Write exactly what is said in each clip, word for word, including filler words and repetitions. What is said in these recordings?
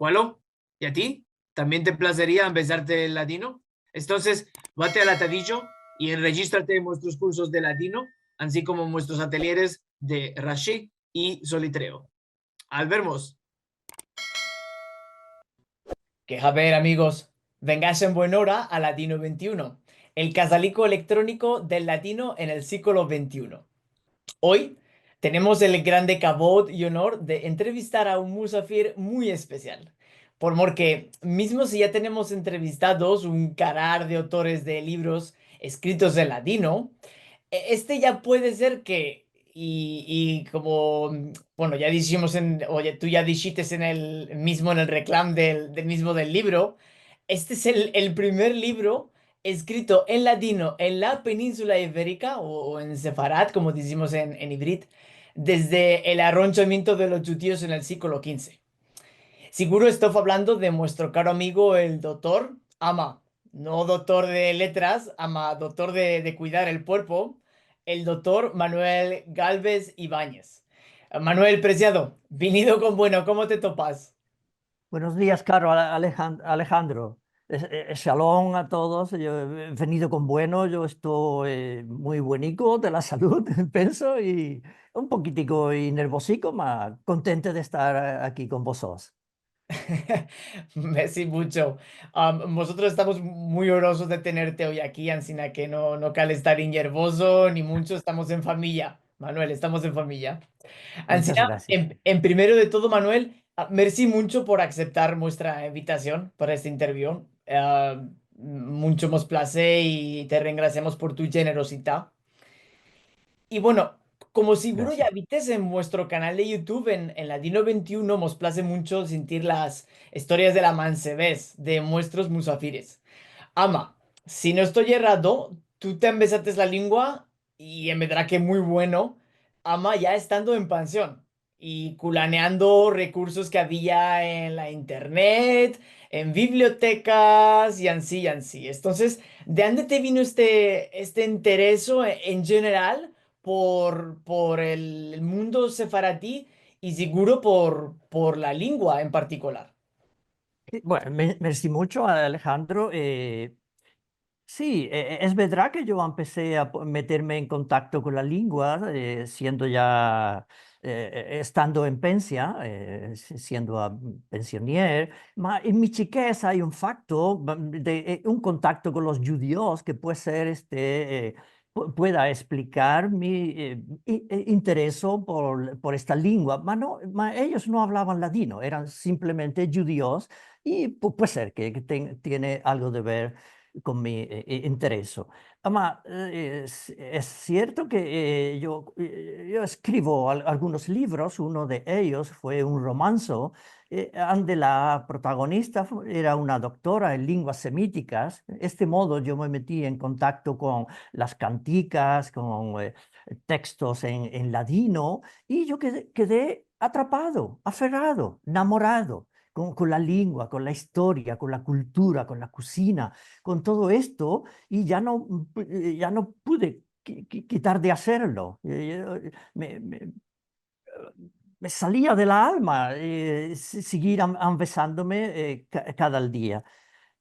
Kualo? I a ti? Tambien te plazeria ambezarte el ladino? Entonses, vate al atadijo i enrejistrate en muestros kursos de ladino, ansi komo en muestros atelyeres de Rashi i Solitreo. Al vermos! Ke haber, amigos, vengash en buenora a Ladino ventiuno, el kazaliko elektroniko del ladino en el siglo ventiuno. Oy tenemos el grande kavod i onor de entrevistar a un musafir muy espesial, por mor ke, mizmo si ya tenemos entrevistados un karar de autores de livros eskritos en ladino, e-, este ya puede ser ke, i, i komo, bueno, ya dishimos en, o ya, tu ya dishites en el mizmo, en el reklam del, del mizmo del livro, este es el, el primer livro eskrito en ladino en la peninsula iberika, o, o en sefarad, komo dizimos en, en ivrit, desde el arronchamiento de los djudios en el siglo kinze. Siguro esto avlando de muestro karo amigo, el dotor, ama, no dotor de letras, ama, dotor de, de kuidar el kuerpo, el dotor Manuel Galvez Ibañez. Manuel, presiado, vinido kon bueno, komo te topas? Buenos dias, karo Ale-, Alejan-, Alejandro. E, e, shalom a todos. Yo, e, venido kon bueno. Yo esto, e, muy bueniko de la salud, penso, i un pokitiko i nervosiko, ma kontento de estar, e, aki kon vozotros. Mersi muncho. Am, mozotros estamos muy onrosos de tenerte oy aki, ansina ke no, no kale estar ni nervozo ni muncho, estamos en famiya. Manuel, estamos en famiya. Ansina, en, en primero de todo, Manuel, a, mersi muncho por aseptar muestra invitasion para este interview. A, muncho mos plaze i te rengrasiamos por tu jenerozidad. I bueno, komo siguro ya vites en muestro kanal de YouTube, en, en Ladino ventiuno, mos plaze muncho sintir las istorias de la mansevez de muestros musafires. Ama, si no esto errado, tu te ambezates la lingua, i en verdad ke muy bueno, ama ya estando en pension i kulaneando rekursos ke avia en la internet, en bibliotekas, i ansi, i ansi. Entonses, de ande te vino este, este intereso en, en jeneral por, por el mundo sefaradi i siguro por, por la lingua en partikular? Si, bueno, me, mersi muncho, Alejandro. E, si, e, e, es verdad ke yo empesi a po-, meterme en kontakto kon la lingua, e, siendo ya, e, e, estando en pensia, e, si-, siendo a, pensionier, ma en mi chikez ay un fakto, ba-, de, e, un kontakto kon los djudios ke puede ser, este, e, pu-, pueda esplikar mi, e, i-, e, intereso por, por esta lingua. Ma no, ma eyos no avlavan ladino, eran simplemente djudios i pu-, puede ser ke, ke ten-, tiene algo de ver kon mi, e, e, intereso. Ama, e, es, es sierto ke, e, yo, e, yo eskrivo al-, algunos livros, uno de eyos fue un romanso, e, ande la protagonista fu-, era una doktora en linguas semitikas. Este modo yo me meti en kontakto kon las kantikas, kon, e, tekstos en, en ladino, i yo kede-, kede atrapado, aferrado, enamorado kon, kon la lingua, kon la istoria, kon la kultura, kon la kusina, kon todo esto, i ya no, ya no pude ki-, ki-, kitar de azerlo. E, e, me, me, me salia de la alma, e, si-, sigir am-, ambezandome, e, ka-, kada dia.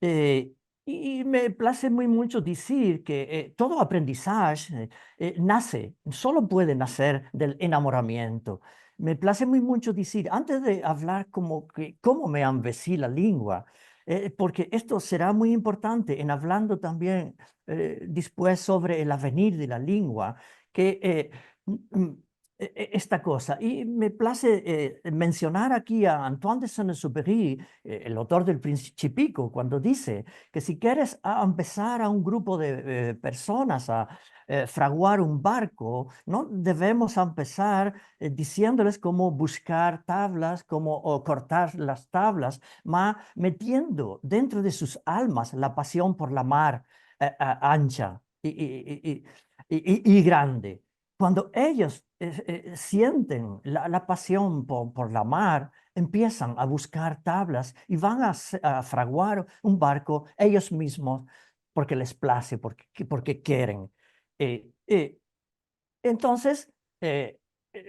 E, i, i me plaze muy muncho dizir ke, e, todo aprendizaje, e, e, nase, solo puede naser del enamoramiento. Me plaze muy muncho dizir, antes de avlar komo ke, komo me ambezi la lingua, e, porke esto sera muy importante en avlando tambien, e, despues sovre el avenir de la lingua, ke, e, e, e, esta koza. I me plaze, e, mensionar aki a Antoine de Saint-Exupéry, e, el autor del Principico, kuando dize ke si keres a, ambezar a un grupo de, e, personas a, e, fraguar un barko, no devemos ambezar, e, diziendoles komo bushkar tavlas, komo, o kortar las tavlas, ma metiendo dentro de sus almas la pasion por la mar, e, a, ansha i, i, i, i, i, i, i grande. Kuando eyos, e, e, sienten la, la pasion po-, por la mar, empiezan a bushkar tavlas i van a se-, a fraguar un barko eyos mizmos, porke les plaze, porke, porke keren. E, e, entonses, e, e,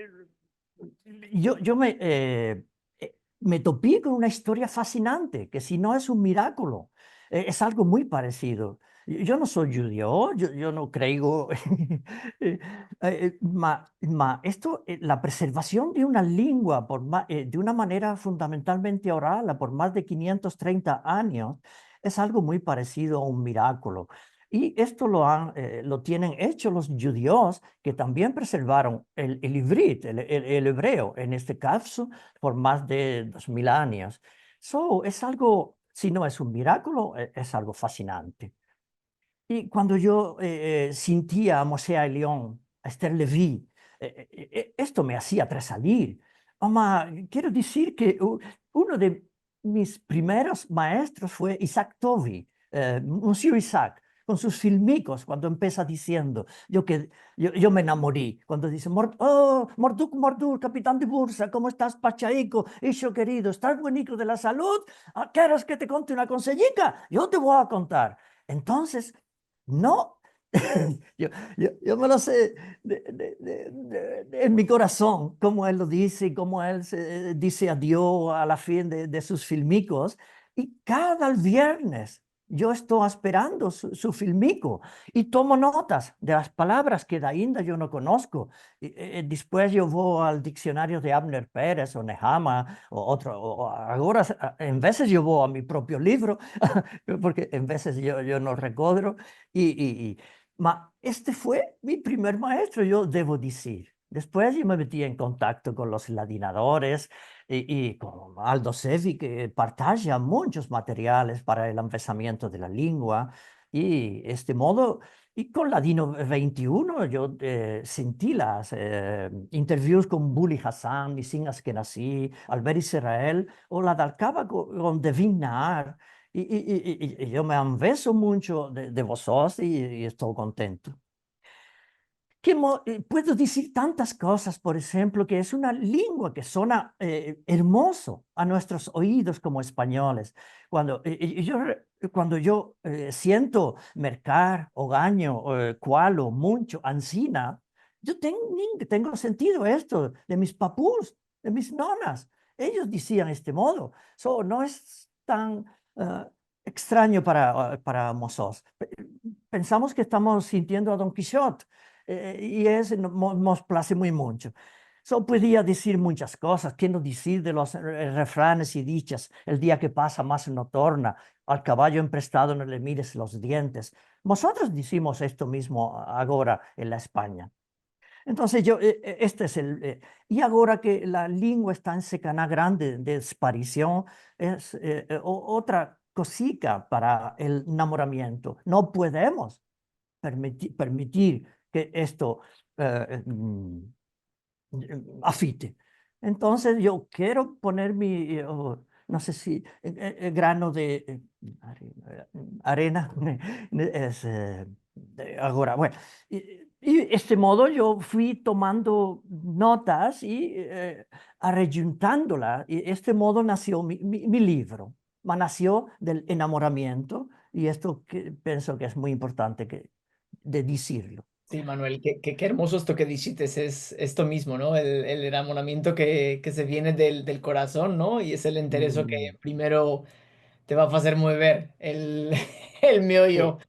yo, yo me, e, e, me topi kon una istoria fasinante, ke si no es un mirakulo, e, es algo muy paresido. Yo, yo no so djudio, yo, yo no kreigo, e, e, ma, ma esto, e, la preservasion de una lengua por ma-, e, de una manera fundamentalmente oral por mas de kinyentos trenta anyos es algo muy paresido a un mirakulo. I esto lo an, e, lo tienen echo los djudios, ke tambien preservaron el, el ivrit, el, el, el ebreo, en este kavzo, por mas de dos mil anyos. So, es algo, si no es un mirakulo, e, es algo fasinante. I kuando yo, e, e, sintia a Moshe Elion, a Esther Levy, e, e, e, esto me azia tresalir. Ama, kero dizir ke u-, uno de mis primeros maestros fue Isaac Tovy, e, Monsieur Isaac, kon sus filmikos, kuando empesa diziendo, yo ke, yo, yo me enamori, kuando dize, "Mor-, oh, Morduk, Morduk, kapitan de bursa, komo estas, pachaiko, ijo kerido? Estas bueniko de la salud? A, keres ke te konte una konsejika? Yo te vo a kontar." Entonses, no, yo, yo, yo me lo se de, de, de, de, de, en mi korason, komo el lo dize, komo el se, dize adio a la fin de, de sus filmikos. I kada el viernes yo esto asperando su, su filmiko i tomo notas de las palavras ke ainda yo no konosko. I, e, e, despues yo vo al diksionario de Avner Perez o Nehama o otro, o, o agora, a, en vezes yo vo a mi propio livro, porke en vezes yo, yo no rekodro. I, i, i, ma este fue mi primer maestro, yo devo dizir. Despues yo me meti en kontakto kon los ladinadores i, i kon Aldo Sevi, ke partaja munchos materiales para el ambezamiento de la lengua. I este modo, i kon Ladino vente i uno, yo, e, sinti las, e, interviews kon Buli Hassan, Nissim Ashkenazi, Albert Israel, o la dalkava ko-, kon Devin Nahar, i, i, i, i, i yo me anvezo muncho de, de vozotros i, i esto kontento. Ke mo-, e, puedo dizir tantas kozas, por enshemplo, ke es una lengua ke sona, e, ermozo a nuestros oidos komo espanyoles. Kuando, e, e, yo re-, kuando yo, e, siento merkar, o ganyo, e, kualo, muncho, ansina, yo ten-, nin-, tengo sentido esto de mis papus, de mis nonas. Eyos dizian este modo. So, no es tan, e, ekstranyo para, para mozotros. Pe-, pensamos ke estamos sintiendo a Don Kishot, e, i es, no, mo-, mos plaze muy muncho. So, podia dizir munchas kozas, ke no dizir de los, e, refranes i dichas, "El dia ke pasa mas no torna, al kavayo emprestado no le mires los dientes". Mozotros dizimos esto mizmo agora en la Espanya. Entonses, yo, e, e, este es el, e, i agora ke la lengua esta en sekana grande de, de desparision, es, e, e, o-, otra kozika para el enamoramiento. No podemos permiti-, permitir ke esto, e, mm, afite. Entonses, yo kero poner mi, e, o, no se si, e, e, e, grano de, e, are-, arena, es, e, de, agora, bueno, i, i este modo yo fui tomando notas i, e, arrejuntándola, i este modo nasio mi, mi, mi livro, ma nasio del enamoramiento, i esto ke penso ke es muy importante ke, de dizirlo. Si, Manuel, ke, ke, ke ermozo esto ke dishites, es esto mizmo, no? El, el enamoramiento ke, ke se viene del, del korason, no? I es el intereso ke primero te va a azer mover el, el meoyo. Si.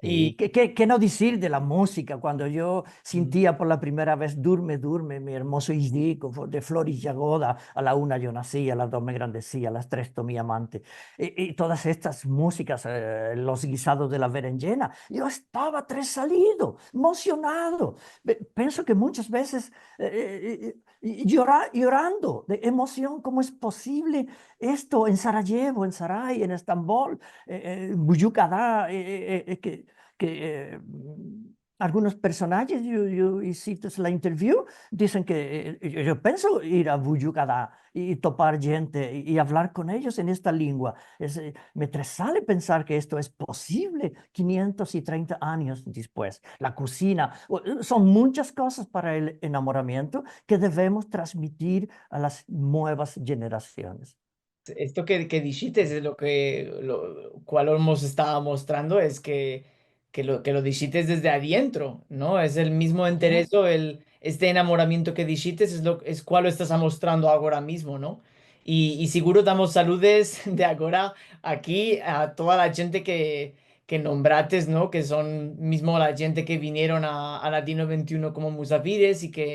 I ke, ke, ke no dizir de la muzika? Kuando yo sintia por la primera vez Durme, durme, mi ermozo Ijiko, fo-, de Floris Jagoda, a la una yo nasi, a las dos me engrandesi, a las tres to mi amante. I, i todas estas muzikas, e, los gizados de la berenjena, yo estava tresalido, emosionado. Pe-, penso ke munchas vezes, e, e, e, e, i, i yora-, yorando de emosion, komo es posivle esto en Sarajevo, en Saray, en Estambol, e, e, Buyukada, e, e, e, e, ke, ke, e, mm, algunos personajes, yo, yo ize la interview, dizen ke, e, yo, yo penso ir a Buyukada i, i topar djente i, i avlar kon eyos en esta lengua. Es, e, me tresale pensar ke esto es posivle kinyentos i trenta anyos despues. La kozina, o, son munchas kozas para el enamoramiento ke devemos transmitir a las muevas jenerasiones. Esto ke, ke dishites es lo ke, lo kual mos estava mostrando, es ke, ke lo, ke lo dishites desde adientro, no? Es el mizmo intereso, el, este enamoramiento ke dishites es lo, es kual lo estas amostrando agora mizmo, no? I, i seguro damos saludes de agora aki a toda la djente ke, ke nombrates, no? Ke son mizmo la djente ke vinieron a, a Ladino vente i uno komo musafires i ke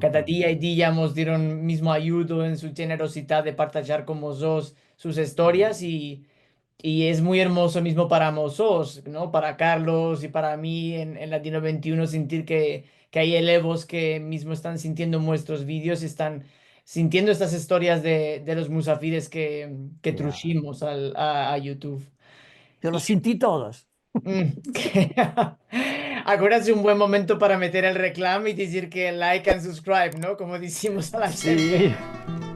kada dia i dia mos dieron mizmo ayudo en su djenerozidad de partajar kon mozotros sus istorias i, i es muy ermozo mizmo para mozotros, no? Para Carlos i para mi en, en Ladino vente i uno sentir ke, ke ay elevos ke mizmo estan sintiendo muestros videos i estan sintiendo estas istorias de, de los musafires ke, ke trujimos al, a, a YouTube. Yo los sinti todos. Mm. Agora es un buen momento para meter el reklamo i dizir ke like and subscribe, no? Komo dizimos a la djente. Si.